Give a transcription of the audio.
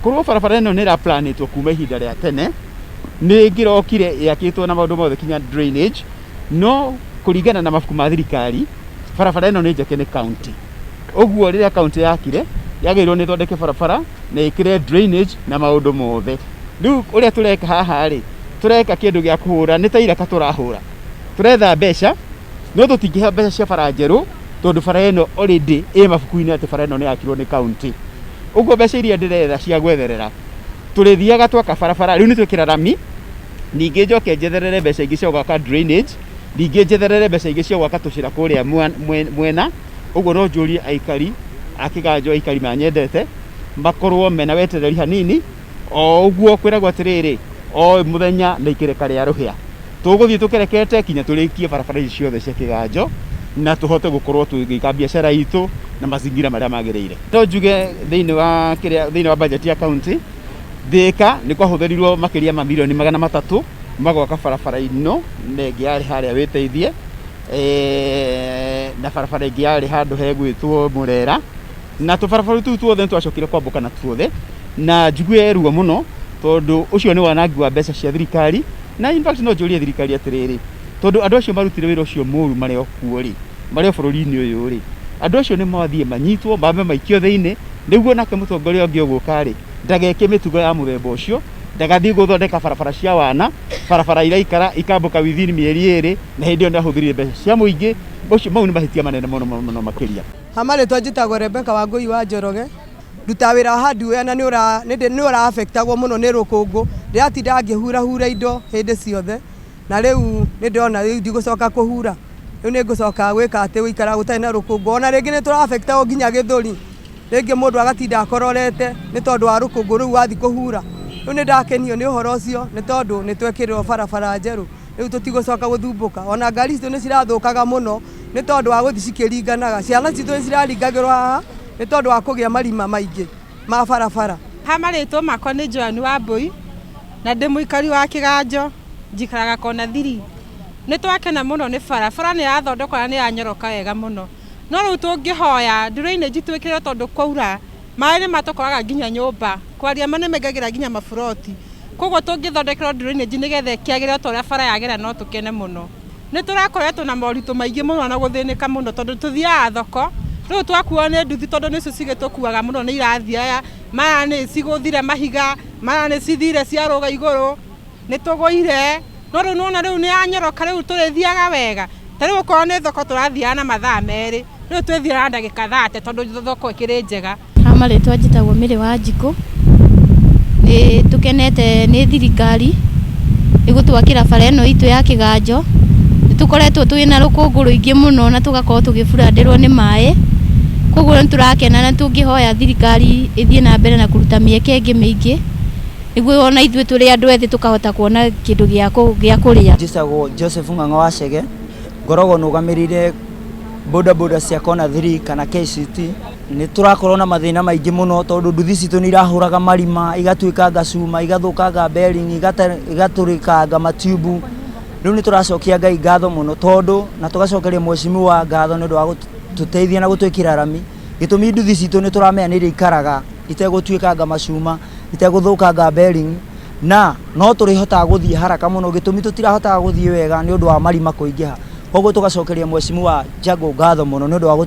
Korwo barabara ĩno nĩ ĩraplanĩtwo kuma ihinda rĩa tene, nĩ ĩngĩrokire yakĩtwo na maũndũ mothe kinya drainage, no kũringana na mabuku ma thirikari, barabara ĩno nĩ njake nĩ county. Ũguo rĩrĩa county yakire, yagĩrĩirwo nĩ ĩthondeke barabara na ĩkĩre drainage na maũndũ mothe. Rĩu ũrĩa tũreka haha rĩ, tũreka kĩndũ gĩa kũhũra, nĩ ta iraka tũrahũra. Tũretha mbeca, no tũtingĩheo mbeca cia bara njerũ, tondũ bara ĩno already ĩ mabuku-inĩ atĩ bara ĩno nĩ yakirwo nĩ county. Ũguo mbeca iria ndĩretha cia gwetherera, tũrĩthiaga twaka barabara, rĩu nĩ twekĩra rami, ningĩ njoke njetherere mbeca ingĩ cia gwaka drainage, ningĩ njetherere mbeca ingĩ cia gwaka tũcĩra kũrĩa mwena. Ũguo no njũrie aikari a Kĩganjo, aikari manyendete, makorwo mena wetereri hanini, o ũguo kwĩragwo atĩrĩrĩ, o mũthenya na ikereka rĩa rũhĩa. Tũgũthiĩ tũkerekete kinya tũrĩkie barabara ici ciothe cia Kĩganjo, na tũhote gũkorwo tũgĩka biacara itũ na mazingira marĩa magĩrĩire. No njuge thĩinĩ wa kĩrĩa, thĩinĩ wa budget ya county, Thika nĩ kwahũthĩrirwo makĩria ma mirioni 300 magwaka barabara ĩno na ĩngĩ yarĩ harĩa Wĩteithie, na barabara ĩngĩ yarĩ handũ hegwĩtwo Mũrera, na tũbarabara tũu tuothe nĩ twacokire kwambũkana tuothe, na njigue ruo mũno tondũ ũcio nĩ wanangi wa mbeca cia thirikari, na in fact no njũrie thirikari atĩrĩrĩ, tondũ andũ acio marutire wĩra ũcio mũru marĩ o kuo rĩ, marĩ o bũrũri-inĩ ũyũ rĩ, andũ acio nĩ mathiĩ manyitwo, mambe maikio thĩinĩ, nĩguo nake mũtongoria ũngĩ ũgũka rĩ, ndageke mĩtugo ya mũthemba ũcio, ndagathiĩ gũthondeka barabara cia wana, barabara iraikara ikambũka within mĩeri 2, na hĩndĩ ĩyo nĩ ahũthĩrire mbeca cia mũingĩ. Ũcio mau nĩ mahĩtia manene mũno mũno mũno makĩria. Ha marĩtwa njĩtagwo Rebecca Wangũi wa Njoroge, ndutaga wĩra wa hardware na nĩ ũra affectagwo mũno nĩ rũkũngũ, ndĩratinda ngĩhurahura indo hĩndĩ ciothe, na rĩu nĩ ndĩrona rĩu ndigũcoka kũhura, rĩu nĩ ngũcoka gwĩka atĩ gũikara gũtarĩ na rũkũngũ, ona rĩngĩ nĩ tũra affectagwo nginya gĩthũri, rĩngĩ mũndũ agatinda akororete nĩ tondũ wa rũkũngũ rũu wathiĩ kũhura. Rĩu nĩ ndakenio nĩ ũhoro ũcio nĩ tondũ nĩ twekĩrĩrwo barabara njerũ, rĩu tũtigũcoka gũthumbũka, ona ngari citũ nĩ cirathũkaga mũno nĩ tondũ wa gũthiĩ cikĩringanaga, ciana citũ nĩ ciraringagĩrwo haha nĩ tondũ wa kũgĩa marima maingĩ ma barabara. Ha marĩtwa makwa nĩ Joan Wambui na ndĩ mũikari wa Kĩganjo, njikaraga kona 3. Nĩ twakena mũno nĩ bara, bara nĩ yathondekwo na nĩ yanyoroka wega mũno. No rĩu tũngĩhoya drainage twĩkĩrĩrwo tondũ kwaura maĩ nĩ matũkoraga nginya nyũmba, kwaria ma nĩ maingagĩra nginya maburoti. Koguo tũngĩthondekerwo drainage nĩgetha ĩkĩagĩre ta ũrĩa bara yagĩra no tũkene mũno. Nĩ tũrakoretwo na moritũ maingĩ mũno na gũthĩnĩka mũno tondũ tũthiaga thoko, rĩu twakuo nĩ nduthi tondũ nĩcio cigĩtũkuaga mũno nĩ irathiaga, mara nĩ cigũthire mahiga, mara nĩ cithire ciarũga igũrũ, nĩ tũgũire, no rĩu nĩwona rĩu nĩ yanyoroka rĩu tũrĩthiaga wega. Ta rĩu okorwo nĩ thoko tũrathiaga na mathaa 2, rĩu twĩthiaga na ndagĩka 30 tondũ thoko ĩkĩrĩ njega. Ha marĩtwa njĩtagwo Mary Wanjikũ, nĩ tũkenete nĩ thirikari nĩ gũtwakĩra bara ĩno itũ ya Kĩganjo, nĩ tũkoretwo twĩna rũkũngũ rũingĩ mũno na tũgakorwo tũgĩburandĩrwo nĩ maĩ, koguo nĩ tũrakena na tũngĩhoya thirikari ĩthiĩ na mbere na kũruta mĩeke ĩngĩ mĩingĩ, nĩguo ona ithuĩ tũrĩ andũ ethĩ tũkahota kuona kĩndũ gĩa kũrĩa. Njĩtagwo Joseph Ng'ang'a wa Chege, ngoragwo nũgamĩrĩire boda boda cia Kona 3 kana KCT. Nĩ tũrakorwo na mathĩna maingĩ mũno tondũ nduthi citũ nĩ irahũraga marima, igatuĩkanga cuma, igathũkanga bearing, igatũrĩkanga matiubu. Rĩu nĩ tũracokia Ngai ngatho mũno tondũ na tũgacokeria mheshimiwa ngatho nĩ ũndũ wa gũtũteithia na gũtwĩkĩra rami. Gĩtũmi nduthi citũ nĩ tũramenya nĩ irĩikaraga itegũtuĩkanga macuma, itegũthũkanga bearing, na no tũrĩhotaga gũthiĩ haraka mũno. Gĩtũmi tũtirahotaga gũthiĩ wega nĩ ũndũ wa marima kũingĩha. Koguo tũgacokeria mheshimiwa Jago ngatho mũno nĩ ũndũ wa gũtũ.